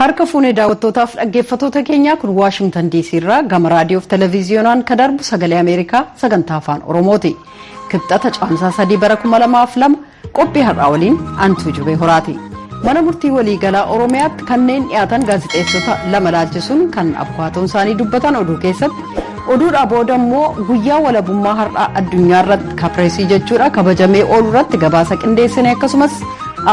Harka fuunee daawwattootaaf dhaggeeffattoota keenyaa, kun Waashingtan DC irraa gama raadiyoof televiziyoonaan kan darbu Sagalee Ameerikaa sagantaa Afaan Oromooti. Kibxata Caamsaa 3 bara 2002 qophii har'aa waliin Antuu Jubee Horaati. Mana murtii waliigalaa Oromiyaatti kanneen dhiyaatan gaazexeessota lama laalchisuun kan abukaatoon isaanii dubbatan oduu keessatti, oduudhaa booda immoo guyyaa walabummaa har'aa addunyaa irratti ka pireesii jechuudha kabajamee oolu irratti gabaasa qindeessine, akkasumas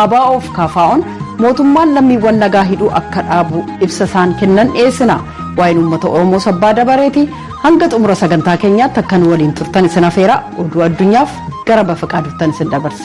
ABO'f KFO'n mootummaan lammiiwwan nagaa hidhuu akka dhaabu ibsa isaan kennan dhiyeessina. Waa'een uummata Oromoo sabbaa dabareeti. Hanga xumura sagantaa keenyaatti akka nu waliin turtan isin afeera. Oduu addunyaaf gara Bafaqaaduuttan isin dabarsa.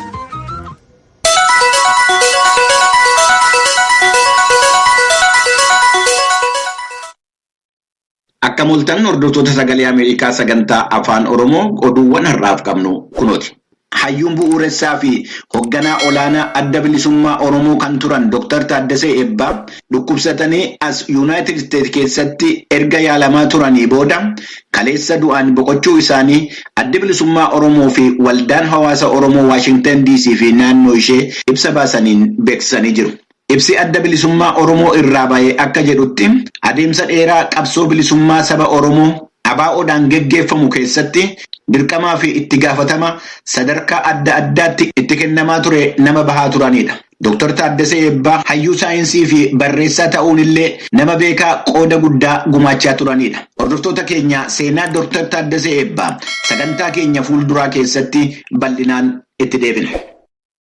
Akka mul'atan hordoftoota Sagalee Ameerikaa sagantaa Afaan Oromoo, oduuwwan har'aaf qabnu kunooti. Hayyuun bu'uuressaa fi hoogganaa olaanaa Adda Bilisummaa Oromoo kan turan Dr. Taaddasee Eebbaa dhukkubsatanii as Yuunaayitid Isteet keessatti erga yaalamaa turanii booda kaleessa du'aan boqochuu isaanii Addi Bilisummaa Oromoo fi Waldaan Hawaasa Oromoo Waashingtan DC fi naannoo ishee ibsa baasaniin beeksisanii jiru. Ibsi Adda Bilisummaa Oromoo irraa ba'e akka jedhutti, adeemsa dheeraa qabsoo bilisummaa saba Oromoo ABO'dhaan geggeeffamu keessatti dirqamaa fi itti gaafatama sadarkaa adda addaatti itti kennamaa ture nama bahaa turanidha. Dr. Taaddasee Eebbaa hayyuu saayinsii fi barreessaa ta'uun illee nama beekaa qooda guddaa gumaachaa turanidha. Hordoftoota keenya, seenaa Dr. Taaddasee Eebbaa sagantaa keenya fuulduraa keessatti bal'inaan itti deebina.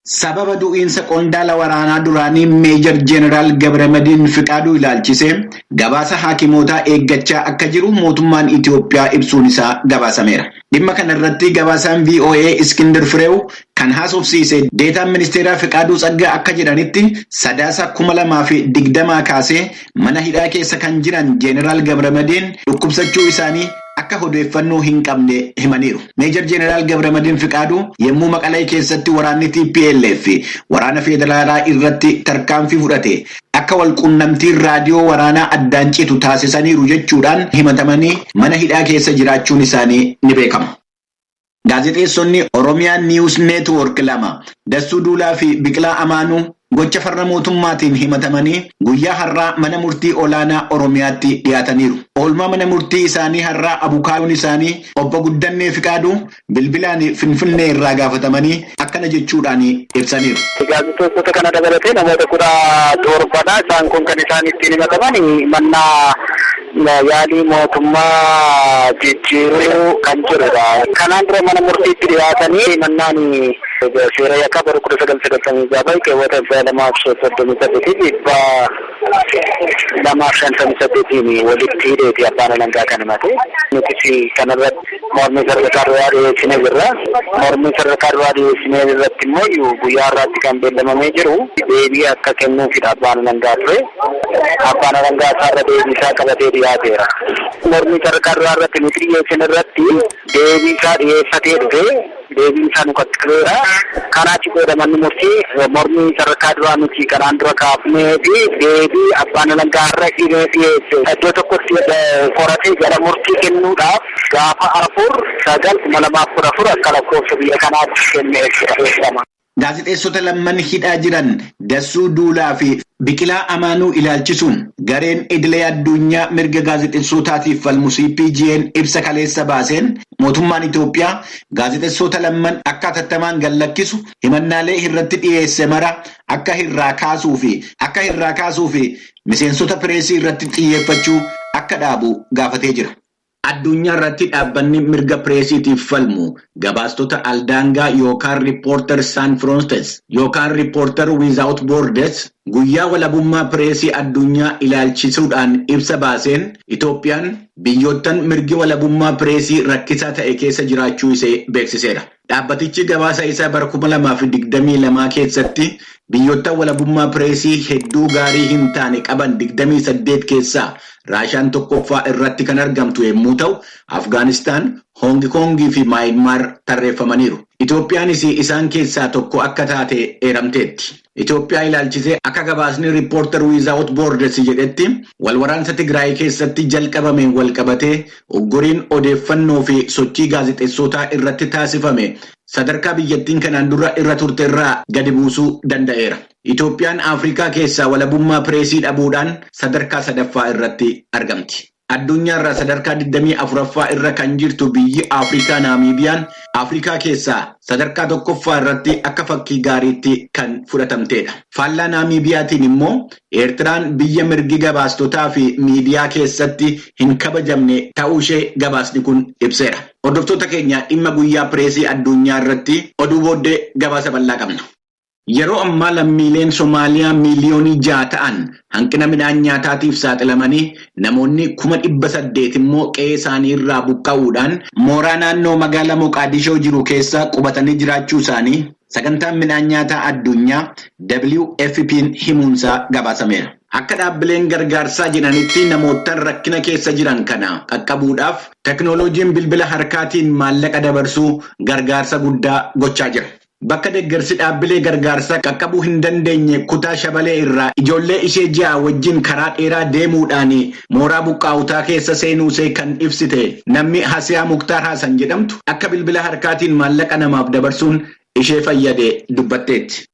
Sababa du'iinsa qondaala waraanaa duraanii Meejar Jeenaraal Gabramadiin Fiqaaduu ilaalchisee gabaasa haakimootaa eeggachaa akka jiru mootummaan Itoophiyaa ibsuun isaa gabaasameera. Dhimma kana irratti gabaasaan VOA Iskindir Fireew kan haasofsiise deetaan ministeeraa Fiqaaduu Tsaggaa akka jedhanitti, Sadaasa 2020 kaasee mana hidhaa keessa kan jiran Jeenaraal Gabramadiin dhukkubsachuu isaanii akka odeeffannoo hin qabne himaniiru. Meejar Jeenaraal Gabramadiin Fiqaaduu yommuu Maqalee keessatti waraanni TPLF waraana federaalaa irratti tarkaanfii fudhate akka walquunnamtiin raadiyoo waraanaa addaan citu taasisaniiru jechuudhaan himatamanii mana hidhaa keessa jiraachuun isaanii ni beekama. Gaazexeessonni Oromiyaa News Network lama, Dassuu Duulaa fi Biqilaa Amaanuu, gocha farra mootummaatiin himatamanii guyyaa har'aa mana murtii olaanaa Oromiyaatti dhiyaataniiru. Oolmaa mana murtii isaanii har'aa abukaatoon isaanii obbo Guddannee Fiqaaduu bilbilaan Finfinnee irraa gaafatamanii akkana jechuudhaan ibsaniiru. Gaazexeessota kana dabalatee namoota 17dha. Isaan kun kan isaan ittiin himataman mannaa yaalii mootummaa jijjiiruu kan jedhudha. Kanaan dura mana murtiitti dhiyaatanii mannaan seera yakkaa bara 1996 keewwata 238 258n walitti hidheeti abbaan alangaa kan himate. Nutis kanarratti mormii sadarkaa duraa dhiyeessinee jirra. Mormii sadarkaa duraa dhiyeessinee irratti immoo guyyaa har'aatti kan beellamamee jiru deebii akka kennuufidha abbaan alangaa ture. Abbaan alangaa isaarra deebii isaa qabatee dhiyaateera. Mormii sadarkaa duraa irratti nuti dhiyeessine irratti deebii isaa dhiyeeffatee dhufe, deebiin isaa nu qaqqabeera. Kanaachi booda manni murtii mormii sadarkaa duraa nuti kanaan dura kaafnee fi deebii abbaan alangaa irra himee dhiyeesse iddoo tokkotti qoratee jala murtii kennuudhaaf gaafa 4/9/2014 akka lakkoofsa biyya kanaatti kennee jechuudha. Gaazexeessota lamman hidhaa jiran Dassuu Duulaa fi Biqilaa Amaanuu ilaalchisuun gareen idilee addunyaa mirga gaazexeessotaatiif falmu CPJ'n ibsa kaleessa baaseen mootummaan Itoophiyaa gaazexeessota lamman akka hatattamaan gad lakkisu, himannaalee irratti dhiyeesse mara akka irraa kaasuu fi miseensota pireesii irratti xiyyeeffachuu akka dhaabu gaafatee jira. Addunyaa irratti dhaabbanni mirga pireesiitiif falmu gabaastota aldaangaa yookaan Reporters Sans Frontières yookaan Reporters Without Borders guyyaa walabummaa pireesii addunyaa ilaalchisuudhaan ibsa baaseen Itoophiyaan biyyoottan mirgi walabummaa pireesii rakkisaa ta'e keessa jiraachuu ishee beeksiseera. Dhaabbatichi gabaasa isaa bara 2022 keessatti biyyoottan walabummaa pireesii hedduu gaarii hin taane qaban 28 keessaa Raashaan tokkoffaa irratti kan argamtu yommuu ta'u, Afgaanistaan, Hoongi Koongii fi Maayinmaar tarreeffamaniiru. Itoophiyaanis isaan keessaa tokko akka taate eeramteetti. Itoophiyaa ilaalchisee akka gabaasni Reporters Without Borders jedhetti, walwaraansa Tigraay keessatti jalqabameen walqabatee ugguriin odeeffannoo fi sochii gaazexeessootaa irratti taasifame sadarkaa biyyattiin kanaan dura irra turte irraa gadi buusuu danda'eera. Itoophiyaan Afrikaa keessaa walabummaa pireesii dhabuudhaan sadarkaa sadaffaa irratti argamti. Addunyaarraa sadarkaa 24ffaa irra kan jirtu biyyi Afrikaa Naamibiyaan Afrikaa keessaa sadarkaa tokkoffaa irratti akka fakkii gaariitti kan fudhatamtedha. Faallaa Naamibiyaatiin immoo Eertiraan biyya mirgi gabaastotaa fi miidiyaa keessatti hin kabajamne ta'uu ishee gabaasni kun ibseera. Hordoftoota keenya, dhimma guyyaa pireesii addunyaa irratti oduu booddee gabaasa bal'aa qabna. Yeroo ammaa lammiileen Somaaliyaa miiliyoonii 6 ta'an hanqina midhaan nyaataatiif saaxilamanii, namoonni 800,000 immoo qe'ee isaanii irraa buqqa'uudhaan mooraa naannoo magaalaa Moqaadishoo jiru keessa qubatanii jiraachuu isaanii sagantaan midhaan nyaataa addunyaa WFP'n himuunsaa gabaasameera. Akka dhaabbileen gargaarsaa jedhanitti, namootaan rakkina keessa jiran kana qaqqabuudhaaf teknooloojiin bilbila harkaatiin maallaqa dabarsuu gargaarsa guddaa gochaa jira. Bakka deeggarsi dhaabbilee gargaarsaa qaqqabuu hin dandeenye kutaa Shabalee irraa ijoollee ishee 6 wajjin karaa dheeraa deemuudhaan mooraa buqqaa'utaa keessa seenuusee kan ibsite namni Hasiyaa Muktaar Haasan jedhamtu, akka bilbila harkaatiin maallaqa namaaf dabarsuun ishee fayyade dubbatteetti.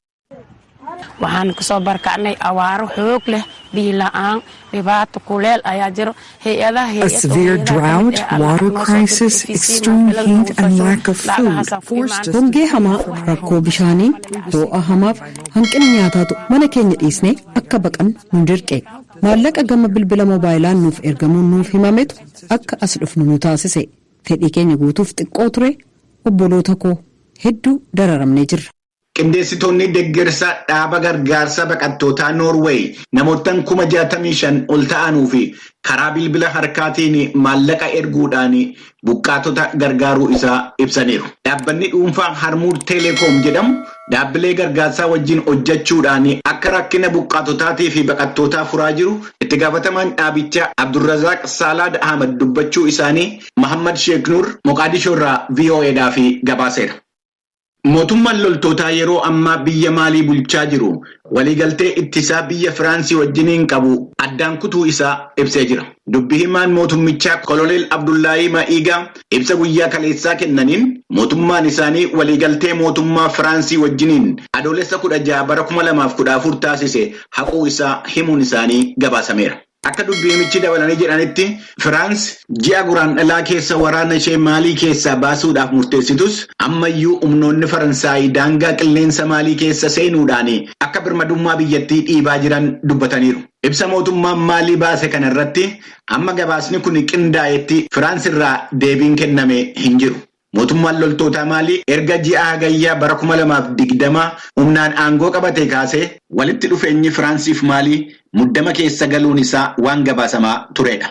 Waxaan kasoo barakacnay abaaro xoog leh, biyo la'aan, dhibaato, kuleel ayaa jiro. Hay'adaha A severe drought, water crisis, extreme heat, and lack of food forced us Hongee hamaa, rakkoo bishaanii, ho'a hamaaf hanqina nyaataatu mana keenya dhiisnee akka baqannu nu dirqe. Maallaqa gama bilbila moobaayilaan nuuf ergamuun nuuf himametu akka as dhufnu nu taasise. Fedhii keenya guutuuf xiqqoo ture. Obboloota koo, hedduu dararamnee jirra. Qindeessitoonni deeggarsa dhaaba gargaarsa baqattootaa Noorweey namoottan 65,000 ol ta'anuu fi karaa bilbila harkaatiin maallaqa erguudhaan buqqaatota gargaaruu isaa ibsaniiru. Dhaabbanni dhuunfaa Harmuud Teeleekoom jedhamu dhaabbilee gargaarsaa wajjin hojjechuudhaan akka rakkina buqqaatotaatii fi baqattootaa furaa jiru itti gaafatamaan dhaabichaa Abdurrazaaq Saalaad Ahmad dubbachuu isaanii Mahammad Sheekh Nur Moqaadishoo irraa VOAdhaaf gabaaseera. Mootummaan loltootaa yeroo ammaa biyya Maalii bulchaa jiru waliigaltee ittisaa biyya Firaansii wajjiniin qabu addaan kutuu isaa ibsee jira. Dubbi himaan mootummichaa Koloneel Abdullaahii Ma'iigaa ibsa guyyaa kaleessaa kennaniin, mootummaan isaanii waliigaltee mootummaa Firaansii wajjiniin Adoolessa 16 bara 2014 taasise haquu isaa himuun isaanii gabaasameera. Akka dubbi himichi dabalanii jedhanitti, Firaans ji'a Guraandhalaa keessa waraana ishee Maalii keessaa baasuudhaaf murteessitus, ammayyuu humnoonni Faransaay daangaa qilleensa Maalii keessa seenuudhaan akka birmadummaa biyyattii dhiibaa jiran dubbataniiru. Ibsa mootummaan Maalii baase kana irratti amma gabaasni kun qindaa'etti Firaans irraa deebiin kenname hin jiru. Mootummaan loltoota Maalii erga ji'a Hagayyaa bara 2020 humnaan aangoo qabate kaasee walitti dhufeenyi Firaansiif Maalii muddama keessa galuun isaa waan gabaasamaa turedha.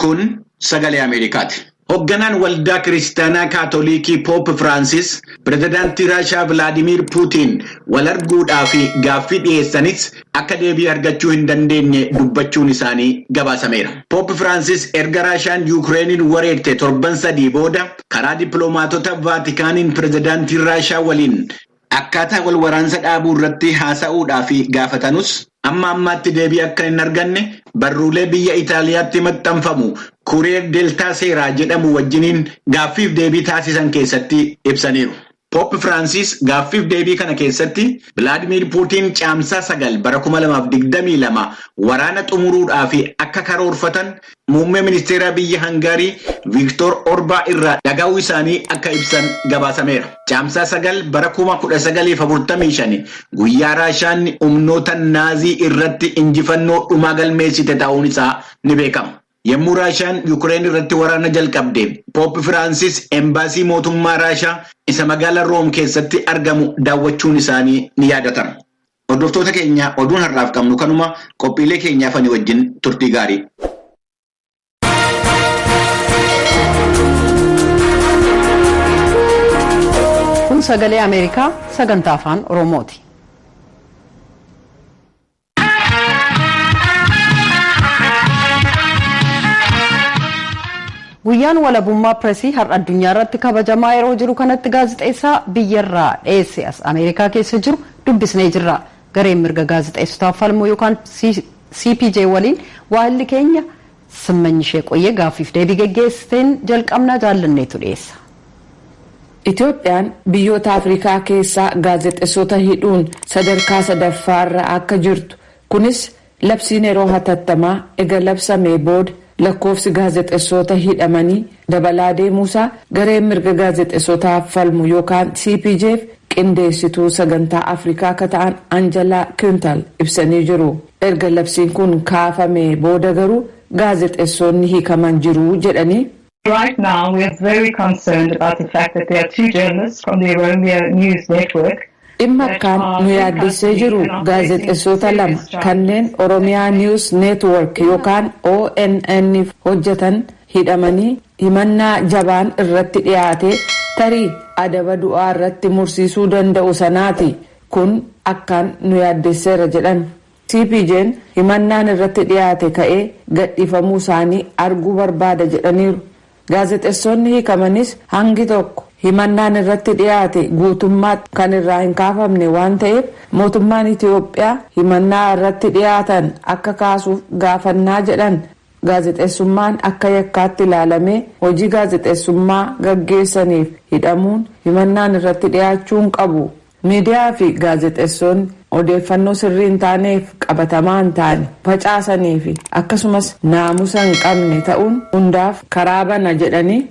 Kun Sagalee Ameerikaati. Hoogganaan Waldaa Kiristaanaa Kaatolikii Poop Firaansis pirezidaantii Raashaa Vilaadimiir Puutiin wal arguudhaa fi gaaffii dhiyeessanis akka deebii argachuu hin dandeenye dubbachuun isaanii gabaasameera. Poop Firaansis erga Raashaan Yukireeniin wareerte torban 3 booda karaa dippiloomaatota Vaatikaaniin pirezidaantii Raashaa waliin akkaataa wal waraansa dhaabuu irratti haasa'uudhaa fi gaafatanus, amma ammaatti deebii akka hin arganne barruulee biyya Itaaliyaatti maxxanfamu Kureer Deeltaa Seeraa jedhamu wajjiniin gaaffiif deebii taasisan keessatti ibsaniiru. Poop Firaansis gaaffiif deebii kana keessatti Vilaadimiir Puutiin Caamsaa 9 bara 2022 waraana xumuruudhaaf akka karoorfatan muummee ministeera biyya Hangaarii Viiktoor Orbaa irraa dhaga'uu isaanii akka ibsan gabaasameera. Caamsaa 9 bara 1945 guyyaa Raashaan humnoota Naazii irratti injifannoo dhumaa galmeessite ta'uun isaa ni beekama. Yommuu Raashaan Yukireen irratti waraana jalqabde, Poop Firaansis embaasii mootummaa Raashaa isa magaalaa Room keessatti argamu daawwachuun isaanii ni yaadatama. Hordoftoota keenya, oduun har'aaf qabnu kanuma. Qophiilee keenyaaf ani wajjin turtii gaarii. Kun Sagalee Ameerikaa sagantaa Afaan Oromooti. Guyyaan walabummaa pireesii har'a addunyaa irratti kabajamaa yeroo jiru kanatti, gaazexeessaa biyyarraa dheesse as Ameerikaa keessa jiru dubbisnee jirra. Gareen mirga gaazexeessotaaf falmuu yookaan CPJ waliin waahilli keenya Simmanyishee Qoyyee gaaffiif deebii geggeessiteen jalqabnaa, Jaallanneetu dhiyeessa. Itoophiyaan biyyoota Afrikaa keessaa gaazexeessota hidhuun sadarkaa sadaffaarra akka jirtu, kunis labsiin yeroo hatattamaa ega labsamee booda lakkoofsi gaazexeessota hidhamanii dabalaa deemuusaa gareen mirga gaazexeessotaaf falmu yookaan CPJf qindeessituu sagantaa Afrikaa akka ta'an Anjalaa Kintal ibsanii jiru. Erga labsiin kun kaafamee booda garuu gaazexeessonni hiikaman jiru jedhanii. Right now, we are very concerned about the fact that there are two journalists from the Oromia News Network. Dhimma akkaan nu yaaddessee jiru gaazexeessota lama kanneen Oromiyaa News Network yookaan ONN hojjetan hidhamanii himannaa jabaan irratti dhiyaate tarii adaba du'aa irratti mursiisuu danda'u sanaati. Kun akkaan nu yaaddesseera jedhan. CPJ'n himannaan irratti dhiyaate ka'ee gadhiifamuu isaanii arguu barbaada jedhaniiru. Gaazexeessonni hiikamanis hangi tokko himannaan irratti dhiyaate guutummaatti kan irraa hin kaafamne waan ta'eef, mootummaan Itiyoophiyaa himannaa irratti dhiyaatan akka kaasuuf gaafannaa jedhan. Gaazexeessummaan akka yakkaatti ilaalamee hojii gaazexeessummaa gaggeessaniif hidhamuun himannaan irratti dhiyaachuu hin qabu. Miidiyaa fi gaazexeessonni odeeffannoo sirrii hin taaneef qabatamaa hin taane facaasanii fi akkasumas naamusa hin qabne ta'uun hundaaf karaa bana jedhanii.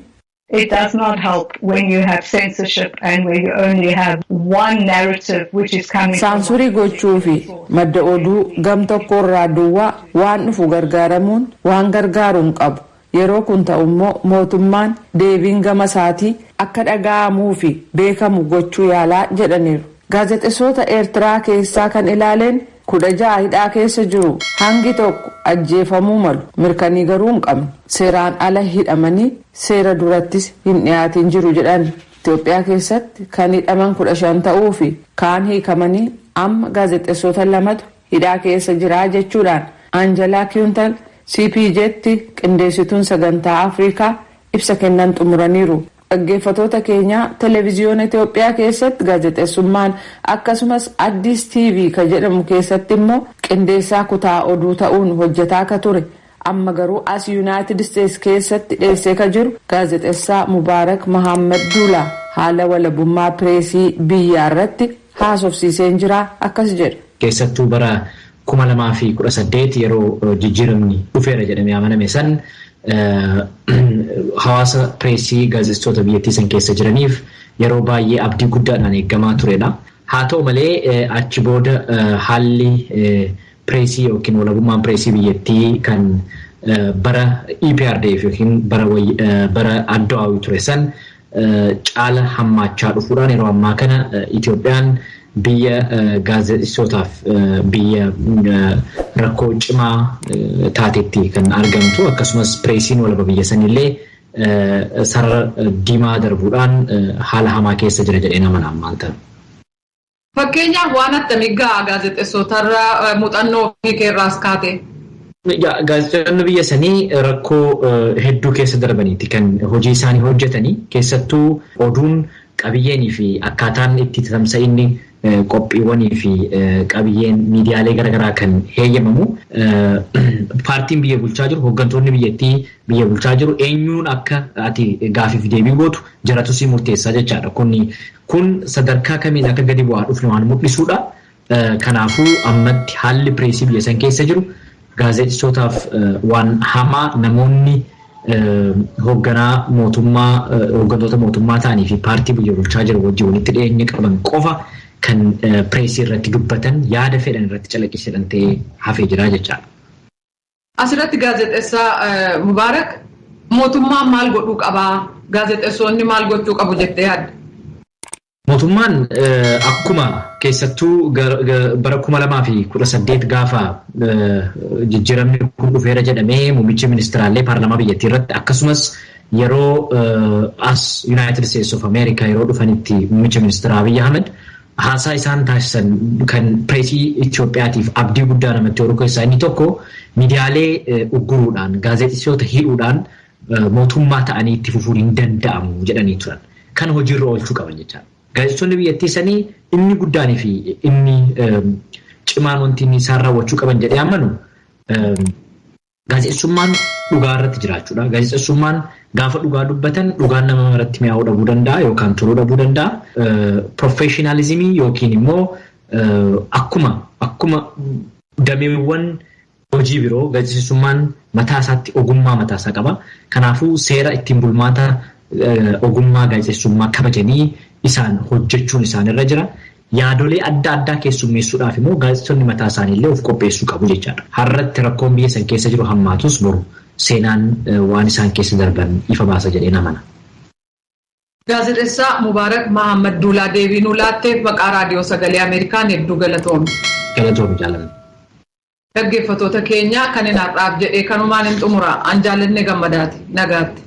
It does not help when you have censorship and where you only have one narrative which is coming from Saansurii gochuu fi madda oduu gam tokkorraa duwwaa waan dhufu gargaaramuun waan gargaaru hin qabu. Yeroo kun ta'u immoo mootummaan deebiin gama isaatii akka dhaga'amuu fi beekamu gochuu yaalaa jedhaniiru. Gaazexeessota Eertiraa keessaa kan ilaaleen 16 hidhaa keessa jiru. Hangi tokko ajjeefamuu malu, mirkanii garuu hin qabnu. Seeraan ala hidhamanii seera durattis hin dhiyaatin jiru jedhan. Itoophiyaa keessatti kan hidhaman 15 ta'uu fi kaan hiikamanii amma gaazexeessota lamatu hidhaa keessa jira jechuudhaan Anjalaa Kiyuntal, CPJtti qindeessituun sagantaa Afrikaa, ibsa kennan xumuraniiru. Dhaggeeffatoota keenyaa, Televiziyoona Itoophiyaa keessatti gaazexeessummaan akkasumas Addis TV kan jedhamu keessatti immoo qindeessaa kutaa oduu ta'uun hojjetaa akka ture, amma garuu as Yuunaayitid Isteetsi keessatti dheessee ka jiru gaazexeessaa Mubaarak Mahammad Duulaa haala walabummaa pireesii biyyaa irratti haasofsiiseen jira, akkas jedha. Keessattuu bara 2018 yeroo jijjiiramni dhufeera jedhamee amaname san hawaasa pireesii gaazexeessitoota biyyattii san keessa jiraniif yeroo baay'ee abdii guddaadhaan eegamaa turedha. Haa ta'u malee, achi booda haalli pireesii yookiin walabummaan pireesii biyyattii kan bara EPRDF yookiin bara Addawaawii ture san caala hammaachaa dhufuudhaan yeroo ammaa kana Itoophiyaan biyya gaazexeessitootaaf biyya rakkoo cimaa taatetti kan argamtu, akkasumas pireesiin walaba biyya sanillee sarara diimaa darbuudhaan haala hamaa keessa jira jedhee nama ammaan ta'u. Fakkeenyaaf, waan attamii ga'a gaazexeessootarra muuxannoo ofii keerraas kaate? Gaazexeessonni biyya sanii rakkoo hedduu keessa darbaniiti kan hojii isaanii hojjetanii. Keessattuu oduun, qabiyyeenii fi akkaataan itti tamsa'inni qophiiwwanii fi qabiyyeen miidiyaalee garaagaraa kan heeyyamamu paartiin biyya bulchaa jiru, hooggantoonni biyyattii biyya bulchaa jiru eenyuun akka ati gaafiif deebii gootu jaratu si murteessaa jechaadha. Kun sadarkaa kamiin akka gadi bu'aa dhufne waan mul'isuudha. Kanaafuu ammatti haalli pireesii biyya san keessa jiru gaazexeessootaaf waan hamaa. Namoonni hoogganaa mootummaa, hooggantoota mootummaa ta'anii fi paartii biyya bulchaa jiru wajjin walitti dhiyeenya qaban qofa kan pireesii irratti dubbatan, yaada fedhan irratti calaqqisiisan ta'ee hafee jira jechaadha. Asirratti, gaazexeessaa Mubaarak, mootummaan maal godhuu qabaa? Gaazexeessonni maal gochuu qabu jettee yaadda? Mootummaan akkuma keessattuu bara 2018 gaafa jijjiiramni kun dhufeera jedhamee muummichi ministeeraallee paarlaamaa biyyattii irratti, akkasumas yeroo as United States of America yeroo dhufanitti muummicha ministeeraa Abiyyi Ahmed haasaa isaan taasisan kan pireesii Itoophiyaatiif abdii guddaa namatti horuu keessaa inni tokko miidiyaalee ugguruudhaan, gaazexeessitoota hidhuudhaan mootummaa ta'anii itti fufuun hin danda'amu jedhanii turan. Kan hojiirra oolchuu qaban jechaadha. Gaazexeessonni biyyattii sanii inni guddaanii fi inni cimaan wanti inni isaan raawwachuu qaban jedhee amanu Gaazexeessummaan dhugaa irratti jiraachuudha. Gaazexeessummaan gaafa dhugaa dubbatan dhugaan nama maratti mi'aawuu dhabuu danda'a yookaan toluu dhabuu danda'a. Professionalismii yookiin immoo akkuma dameewwan hojii biroo gaazexeessummaan mataa isaatti ogummaa mataa isaa qaba. Kanaafuu seera ittiin bulmaata ogummaa gaazexeessummaa kabajanii isaan hojjechuun isaanirra jira. Yaadolee adda addaa keessummeessuudhaaf immoo gaazexeessonni mataa isaaniillee of qopheessuu qabu jechaadha. Har'atti rakkoon biyya san keessa jiru hammaatus boru seenaan waan isaan keessa darban ifa baasa jedhee namana. Gaazexeessaa Mubaarak Mahammad Duulaa deebii nuu laatteef maqaa raadiyoo sagalee Ameerikaan hedduu galatoomi. Galatoomi jaalanna. Dhaggeeffattoota keenya kan hin har'aaf jedhee kanumaan hin xumura. An jaallanne gammadaati. Nagaatti.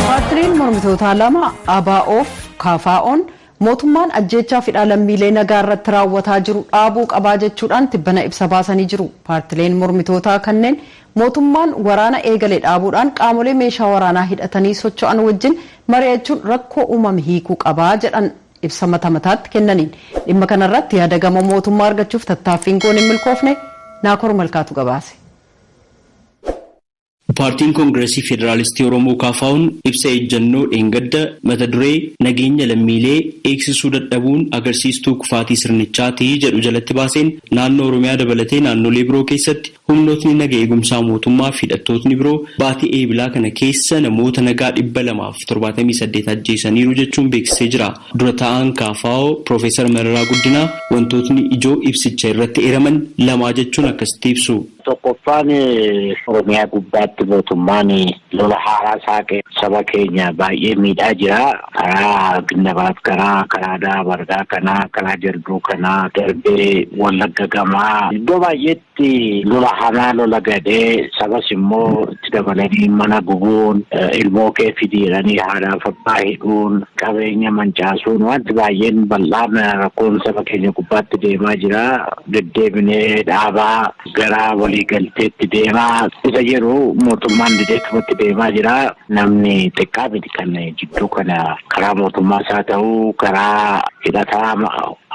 Paartileen mormitootaa lama ABO'f KFO'n mootummaan ajjeechaa fi lammiilee nagaa irratti raawwataa jiru dhaabuu qabaa jechuudhaan tibbana ibsa baasanii jiru. Paartileen mormitootaa kanneen mootummaan waraana eegale dhaabuudhaan qaamolee meeshaa waraanaa hidhatanii socho'an wajjin mari'achuun rakkoo uumame hiikuu qabaa jedhan ibsa mata mataatti kennaniin. Dhimma kanarratti yaada gama mootummaa argachuuf tattaaffiin goone hin milkoofne Naakoor Malkaatu gabaase. Paartiin Koongireesii Federaalistii Oromoo KFO'n ibsa ejjennoo dheengadda mata duree nageenya lammiilee eegsisuu dadhabuun agarsiistuu kufaatii sirnichaati jedhu jalatti baaseen naannoo Oromiyaa dabalatee naannolee biroo keessatti humnootni naga eegumsaa mootummaa fi hidhattootni biroo baatii eebilaa kana keessa namoota nagaa 278 ajjeesaniiru jechuun beeksisee jira. Dura taa'aan KFO Piroofeesar Mararaa Guddinaa wantootni ijoo ibsicha irratti eeraman lamaa jechuun akkasitti ibsu. Tokkoffaan Oromiyaa gubbaatti mootummaan lola haaraa saaqee saba keenya baay'ee miidhaa jira. Karaa Gindabaat karaa Karaadaa Bargaa kanaa karaa Jalduu kanaa darbee Wallagga gamaa iddoo baay'eetti lola hamaa lola gadhee sabas immoo itti dabalanii mana gubuun ilmoo kee fidiiranii haadhaaf abbaa hidhuun qabeenya mancaasuun wanti baay'een bal'aan rakkoon saba keenya gubbaatti deemaa jira. Deddeebinee dhaabaa gara waliigalteetti deemaa isa jedhu mootummaan dideetumatti deemaa jira. Namni xiqqaa miti kan jidduu kana karaa mootummaas haa ta'u karaa hidhataa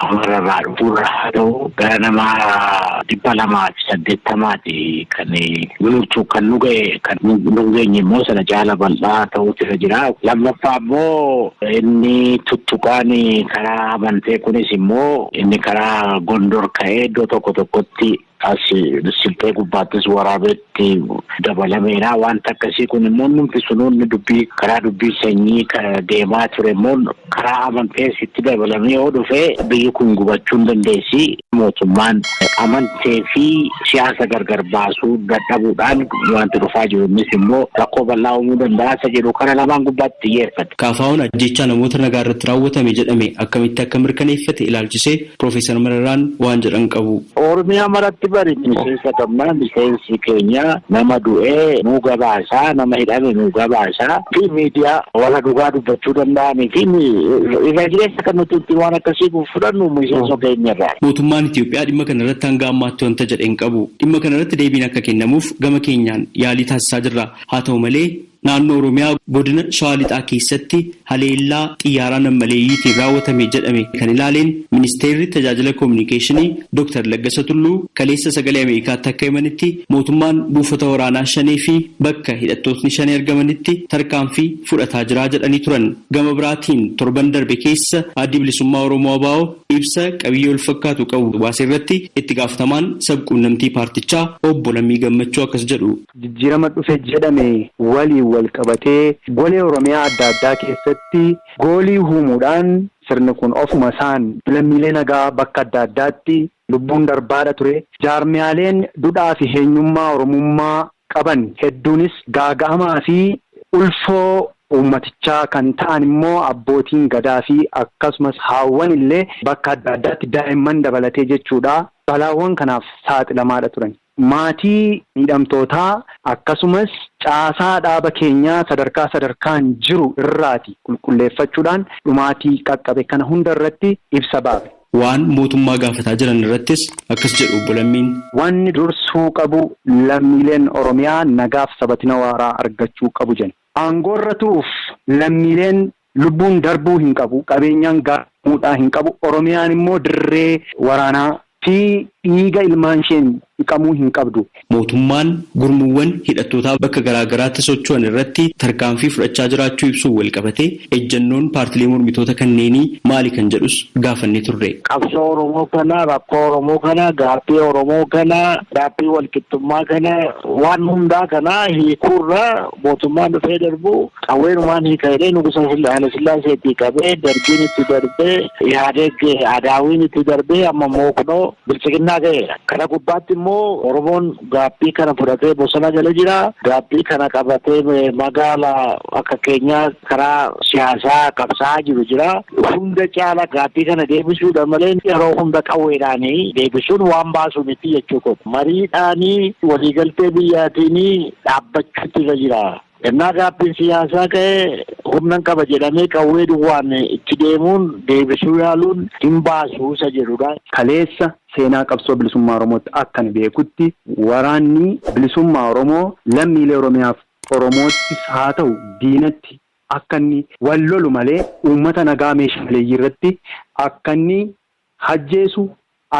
amararraa dhufuurraa haa ta'u gara nama 280 kan nuti kan nu ga'e kan nu geenye immoo sana jaala bal'aa ta'utu irra jira. Lammaffaa immoo inni tuttuqaan karaa amantee kunis immoo inni karaa Gondor ka'ee iddoo tokko tokkotti as silxee gubbaattis waraabetti dabalameera. Wanta akkasii kun immoo numti sunuun dubbii karaa dubbii sanyii deemaa ture immoo karaa amantees itti dabalamee yoo dhufe biyyi kun gubachuu hin dandeessi. Mootummaan amantee fi siyaasa gargar baasuu dadhabuudhaan wanti dhufaa jiru innis immoo rakkoo bal'aa uumuu danda'a isa jedhu kana lamaan gubbaatti xiyyeeffate. KFO'n ajjeechaa namoota nagaa irratti raawwatame jedhame akkamitti akka mirkaneeffate ilaalchisee Piroofeesar Mararaan waan jedhan qabu. Oromiyaa maratti bari miseensa qabna miseensi keenya nama du'ee nuu gabaasaa nama hidhame nuu gabaasaa fi miidiyaa warra dhugaa dubbachuu danda'anii fi irra jireessa kan nuti ittiin waan akkasii fudhannu miseensa keenyarraa. Mootummaan Itoophiyaa dhimma kana irratti hanga ammaatti wanta jedhe hin qabu. Dhimma kana irratti deebiin akka kennamuuf gama keenyaan yaalii taasisaa jirra. Haa ta'u malee naannoo Oromiyaa godina Shawaa Lixaa keessatti haleellaa xiyyaaraa nammaleeyyiitiin raawwatame jedhame kan ilaaleen ministeerri tajaajila koominikeeshinii Dr. Laggasa Tulluu kaleessa sagalee Ameerikaatti akka himanitti mootummaan buufata waraanaa shanee fi bakka hidhattootni shanee argamanitti tarkaanfii fudhataa jira jedhanii turan. Gama biraatiin torban darbe keessa addi bilisummaa Oromoo ABO ibsa qabiyyee wal fakkaatu qabu baasee irratti itti gaafatamaan sabquunnamtii paartichaa obbo Lammii Gammachuu akkas jedhu. Jijjiirama dhufe jedhame waliin wal qabatee golee Oromiyaa adda addaa keessatti goolii uumuudhaan sirni kun ofuma isaan lammiilee nagaa bakka adda addaatti lubbuun darbaadha ture. Jaarmiyaaleen duudhaa fi eenyummaa Oromummaa qaban hedduunis gaaga'amaa fi ulfoo uummatichaa kan ta'an immoo abbootiin gadaa fi akkasumas haawwan illee bakka adda addaatti daa'imman dabalatee jechuudha. Balaawwan kanaaf saaxilamaadha turan. Maatii miidhamtootaa akkasumas caasaa dhaaba keenyaa sadarkaa sadarkaan jiru irraati qulqulleeffachuudhaan dhumaatii qaqqabe kana hunda irratti ibsa baafe. Waan mootummaa gaafataa jiran irrattis akkas jedhu obbo Lammiin. Wanni dursuu qabu lammiileen Oromiyaa nagaaf sabatina waaraa argachuu qabu jenna. Aangoorra turuuf lammiileen Lubbuun darbuu hin qabu. Qabeenyaan gaamuudhaa hin qabu. Oromiyaan immoo dirree waraanaa fi dhiiga ilmaan isheen dhiqamuu hin qabdu. Mootummaan gurmuuwwan hidhattootaa bakka garaa garaatti socho'an irratti tarkaanfii fudhachaa jiraachuu ibsuun wal qabatee ejjennoon paartilee mormitoota kanneenii maali kan jedhus gaafannee turre. Qabsoo Oromoo kana, rakkoo Oromoo kana, gaaffii Oromoo kana, gaaffii walqixxummaa kana, waan hundaa kana hiikuurra mootummaan dhufee darbu qawweenumaan hiika jedhee Nugusa Haayilesillaaseetti qabee dargiin itti darbee Ihaadeeg Adaawiin itti darbee amma immoo kunoo bilchiginnaa ga'eera. Kana gubbaatti immoo Oromoon gaaffii kana fudhatee bosona jala jira. Gaaffii kana qabatee magaalaa akka keenyaa karaa siyaasaa qabsaa'aa jiru jira. Hunda caala gaaffii kana deebisuudha malee yeroo hunda qawweedhaanii deebisuun waan baasu miti jechuudha. Mariidhaanii waliigaltee biyyaatiin dhaabbachuutu irra jira. Innaa gaaffiin siyaasaa ka'ee humna qaba jedhamee qawwee duwwaan itti deemuun deebisuu yaaluun hin baasu isa jedhudha. Kaleessa seenaa qabsoo bilisummaa Oromootti akkan beekutti waraanni bilisummaa Oromoo lammiilee Oromiyaaf Oromoottis haa ta'u diinatti akka inni wal lolu malee uummata nagaa meeshaa maleeyyii irratti akka inni hajjeesu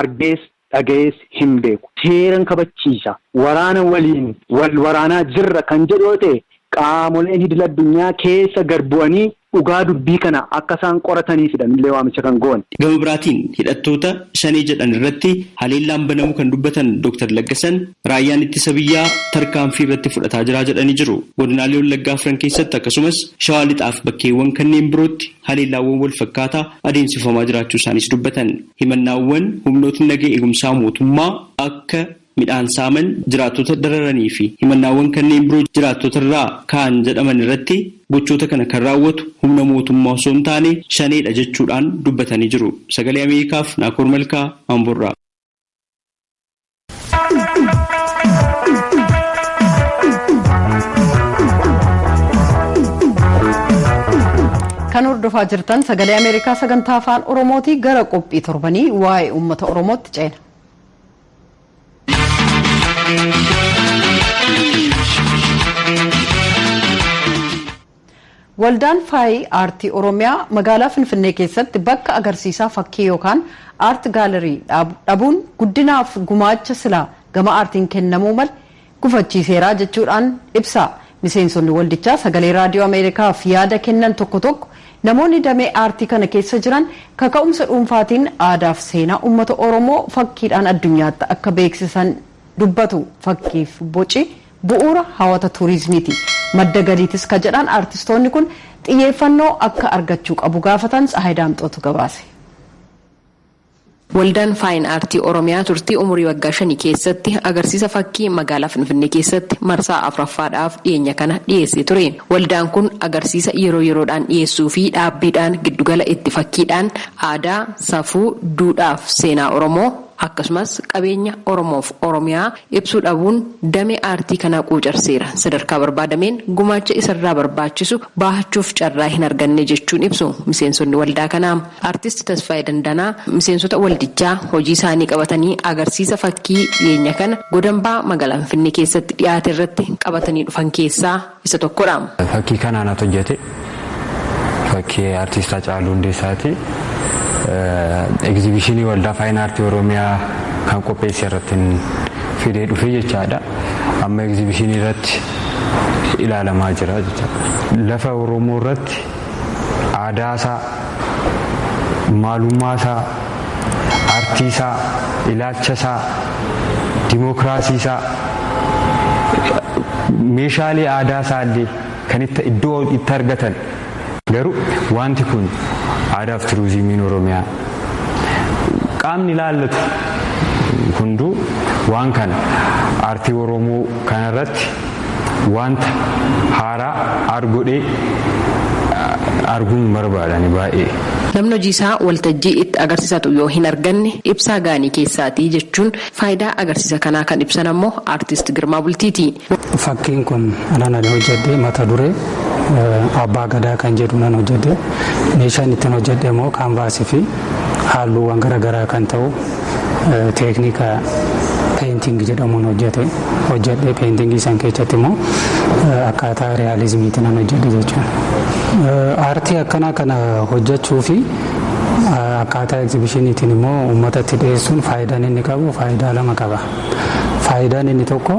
argees dhaga'ees hin beeku. Seeran kabachiisa. Waraana waliin wal waraanaa jirra kan jedhu yoo ta'e qaamoleen idil addunyaa keessa gad bu'anii dhugaa dubbii kana akka isaan qorataniifidha illee waamicha kan goone. Gama biraatiin hidhattoota shanee jedhan irratti haleellaan banamuu kan dubbatan Dr. Laggasan raayyaan ittisa biyyaa tarkaanfii irratti fudhataa jira jedhanii jiru. Godinaalee Wallaggaa afran keessatti akkasumas Shawaa Lixaaf bakkeewwan kanneen birootti haleellaawwan wal fakkaataa adeemsifamaa jiraachuu isaaniis dubbatan. Himannaawwan humnootni nagaa eegumsaa mootummaa akka midhaan saaman jiraattota dararanii fi himannaawwan kanneen biroo jiraattota irraa ka'an jedhaman irratti gochoota kana kan raawwatu humna mootummaa osoo hin taane shaneedha jechuudhaan dubbatanii jiru. Sagalee Ameerikaaf Naakoor Malkaa Amboorraa. Kan hordofaa jirtan sagalee Ameerikaa sagantaa afaan Oromootii gara qophii torbanii waa'ee uummata Oromootti ceena. Waldaan Faayii Aartii Oromiyaa magaalaa Finfinnee keessatti bakka agarsiisaa fakkii yookaan aart gaalarii dhabuun guddinaaf gumaacha silaa gama aartiin kennamuu malee gufachiiseera jechuudhaan ibsa. Miseensonni waldichaa sagalee raadiyoo Ameerikaaf yaada kennan tokko tokko namoonni damee aartii kana keessa jiran kaka'umsa dhuunfaatiin aadaaf seenaa uummata Oromoo fakkiidhaan addunyaatti akka beeksisan dubbatu. Fakkiif boci bu'uura hawwata turizimiiti. Madda galiitis ka jedhan aartistoonni kun xiyyeeffannoo akka argachuu qabu gaafatan Tsahaay Daamxootu gabaase. Waldaan Faayin Aartii Oromiyaa turtii umurii waggaa 5 keessatti agarsiisa fakkii magaalaa Finfinnee keessatti marsaa 4ffaadhaaf dhiyeenya kana dhiyeessee ture. Waldaan kun agarsiisa yeroo yeroodhaan dhiyeessuu fi dhaabbiidhaan giddugala itti fakkiidhaan aadaa, safuu, duudhaaf seenaa Oromoo akkasumas qabeenya Oromoof Oromiyaa ibsuu dhabuun damee aartii kanaa quucarseera. Sadarkaa barbaadameen gumaacha isarraa barbaachisu baahachuuf carraa hin arganne jechuun ibsu miseensonni waldaa kanaa. Aartist Tasfaayee Dandanaa miseensota waldichaa hojii isaanii qabatanii agarsiisa fakkii dhiyeenya kana godambaa magaalaa Finfinnee keessatti dhiyaate irratti qabatanii dhufan keessaa isa tokkodha. Fakkii kanaan ati hojjete fakkii aartist Haacaaluu Hundeessaati. Egzibishinii waldaa Faayin Aartii Oromiyaa kan qopheesse irratti fidee dhufe jechaadha. Amma egzibishinii irratti ilaalamaa jira jechaadha. Lafa Oromoo irratti aadaasaa, maalummaasaa, aartiisaa, ilaalchasaa, dimookiraasiisaa, meeshaalee aadaasaa illee kan iddoo itti argatan. Garuu wanti kun aadaaf turizimiin Oromiyaa qaamni ilaallatu hunduu waan kana aartii Oromoo kanarratti wanta haaraa argodhee arguun barbaadani baay'ee. Namni hojii isaa waltajjii itti agarsiisatu yoo hin arganne ibsaa gaanii keessaatii jechuun faayidaa agarsiisa kanaa kan ibsan ammoo aartist Girmaa Bultiiti. Fakkiin kun anaan ani hojjedhe mata duree Abbaa Gadaa kan jedhu nan hojjedhe. Meeshaan ittiin hojjedhe immoo kaanvaasii fi halluuwwan garaagaraa kan ta'u teeknika Painting jedhamuun hojjedhe. Paintingii san keessatti immoo akkaataa realismiitiin nan hojjedhe jechuudha. Aartii akkanaa kana hojjechuu fi akkaataa egzibishiniitiin immoo uummatatti dhiyeessuun faayidaan inni qabu faayidaa lama qaba. Faayidaan inni tokko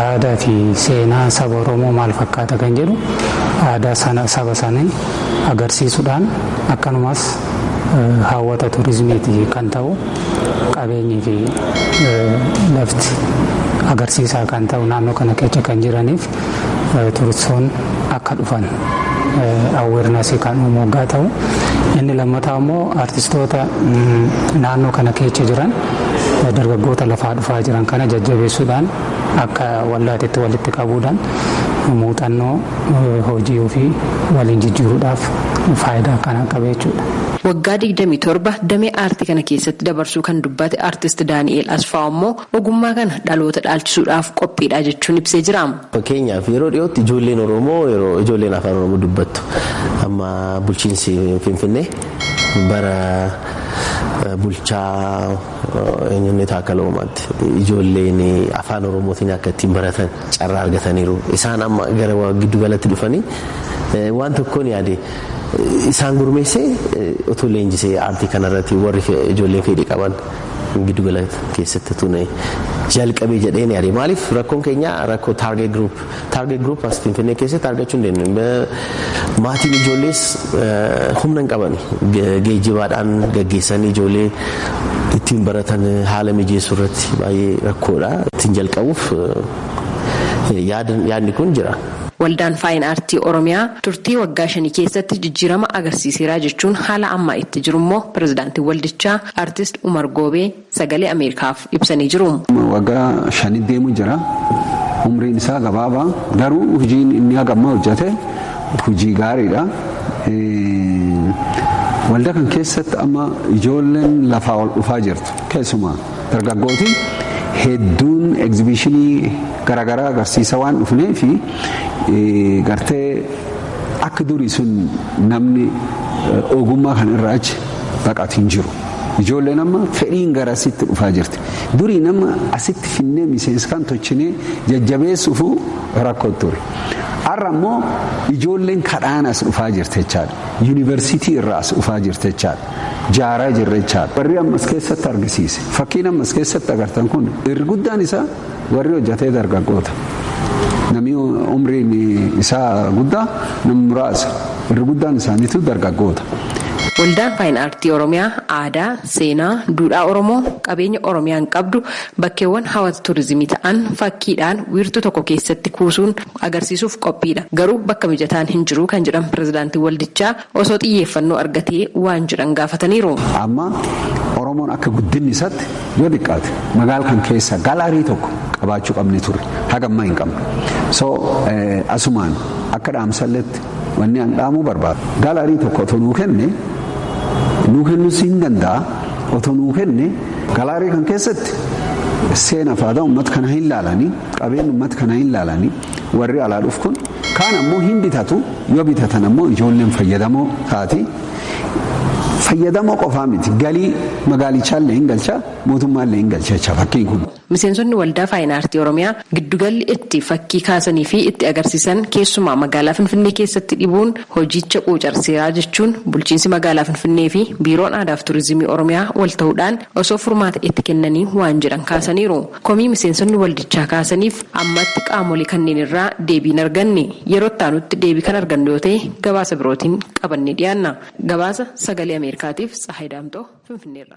aadaa fi seenaa saba Oromoo maal fakkaata kan jedhu aadaa sana saba sanii agarsiisuudhaan, akkanumas hawwata turizimiiti kan ta'u, qabeenyii fi lafti agarsiisaa kan ta'u naannoo kana keessa kan jiraniif turistoonni akka dhufan awarenessii kan uumu waggaa ta'u, inni lammataa immoo artistoota naannoo kana keessa jiran, dargaggoota lafaa dhufaa jiran kana jajjabeessuudhaan, akka waldaatitti walitti qabuudhaan muuxannoo hojii ofii waliin jijjiiruudhaaf faayidaa akkanaa qaba jechuudha. Waggaa 27 damee aartii kana keessatti dabarsuu kan dubbate Aartist Daani'eel Asfaaw immoo ogummaa kana dhaloota dhaalchisuudhaaf qophiidha jechuun ibsee jira. Fakkeenyaaf, yeroo dhiyootti ijoolleen Oromoo, yeroo ijoolleen afaan Oromoo dubbattu, amma bulchiinsi Finfinnee bara bulchaa eenyumni Taakkala Uumaatti ijoolleen afaan Oromootiin akka ittiin baratan carraa argataniiru. Isaan amma gara giddu galatti dhufanii waan tokkoon yaade, isaan gurmeessee otoo leenjisee, aartii kanarratti warri ijoolleen fedhii qaban giddugala keessatti tun jalqabee jedheen yaade. Maaliif, rakkoon keenya rakkoo target group. Target group as Finfinnee keessatti argachuu hin dandeenyu. Maatiin ijoollees humna hin qaban, geejjibaadhaan gaggeessanii ijoollee ittiin baratan haala mijeessuu irratti baay'ee rakkoodha. Ittiin jalqabuuf yaadni kun jira. Waldaan Fine Aartii Oromiyaa turtii waggaa 5 keessatti jijjiirama agarsiiseera jechuun, haala ammaa itti jiru immoo pirezidaantiin waldichaa Aartist Umar Goobee Sagalee Ameerikaaf ibsanii jiru. Waggaa 5 deemu jira. Umriin isaa gabaabaa, garuu hojiin inni hagamma hojjete hojii gaariidha. Waldaa kan keessatti amma ijoolleen lafaa ol dhufaa jirtu, keessumaa dargaggootiin hedduun egzibishinii garaagaraa agarsiisa waan dhufnee fi gartee akka durii sun namni ogummaa kan irraa achi baqatu hin jiru. Ijoolleen amma fedhiin gara asitti dhufaa jirti. Durii nama asitti finnee miseensa kan tolchinee jajjabeessuufu rakkoo ture. Har'a immoo ijoolleen kadhaan as dhufaa jirti jechaadha. Yuunivarsiitii irraa as dhufaa jirti jechaadha. Jaaraa jirra jechaadha. Warri ammas keessatti argisiise. Fakkiin ammas keessatti agartan kun irri guddaan isaa warri hojjetee dargaggoota. Namni umriin isaa guddaa nama muraasa. Irri guddaan isaaniitu dargaggoota. Waldaan Fine Aartii Oromiyaa aadaa, seenaa, duudhaa Oromoo, qabeenya Oromiyaan qabdu, bakkeewwan hawwata turizimii ta'an fakkiidhaan wiirtuu tokko keessatti kuusuun agarsiisuuf qophiidha. Garuu bakka mijataan hin jiru kan jedhan pirezidaantiin waldichaa, osoo xiyyeeffannoo argatee waan jedhan gaafataniiru. Amma Oromoon akka guddinni isaatti yoo xiqqaate magaala kan keessa gallery tokko qabaachuu qabni ture. Haga ammaa hin qabne. So asumaan akka dhaamsalletti wanni an dhaamuu barbaadu. Gallery tokko otoo nuu kenne, nuu kennuus hin danda'a, otoo nuu kenne gallery kan keessatti seenaa fi aadaa uummata kana hin laalanii, qabeenya uummata kana hin laalanii, warri alaa dhufu kun kaan ammoo hin bitatu. Yoo bitatan ammoo ijoolleen fayyadamoo taati. Fayyadamoo qofaa miti, galii magaalichaallee hin galcha, mootummaallee hin galcha jecha fakkiin kun. Miseensonni Waldaa Fine Aartii Oromiyaa giddugalli itti fakkii kaasanii fi itti agarsiisan keessumaa magaalaa Finfinnee keessatti dhibuun hojicha quucarseeraa jechuun, bulchiinsi magaalaa Finfinnee fi Biiroon Aadaa fi Turizimii Oromiyaa wal ta'uudhaan osoo furmaata itti kennanii waan jedhan kaasaniiru. Komii miseensonni waldichaa kaasaniif ammatti qaamolee kanneen irraa deebiin arganne. Yeroo itti deebii kan argannu yoo ta'e gabaasa birootiin qabannee dhiyaanna. Gabaasa Sagalee Ameerikaatiif Tsahaay Daamxoo, Finfinneerra.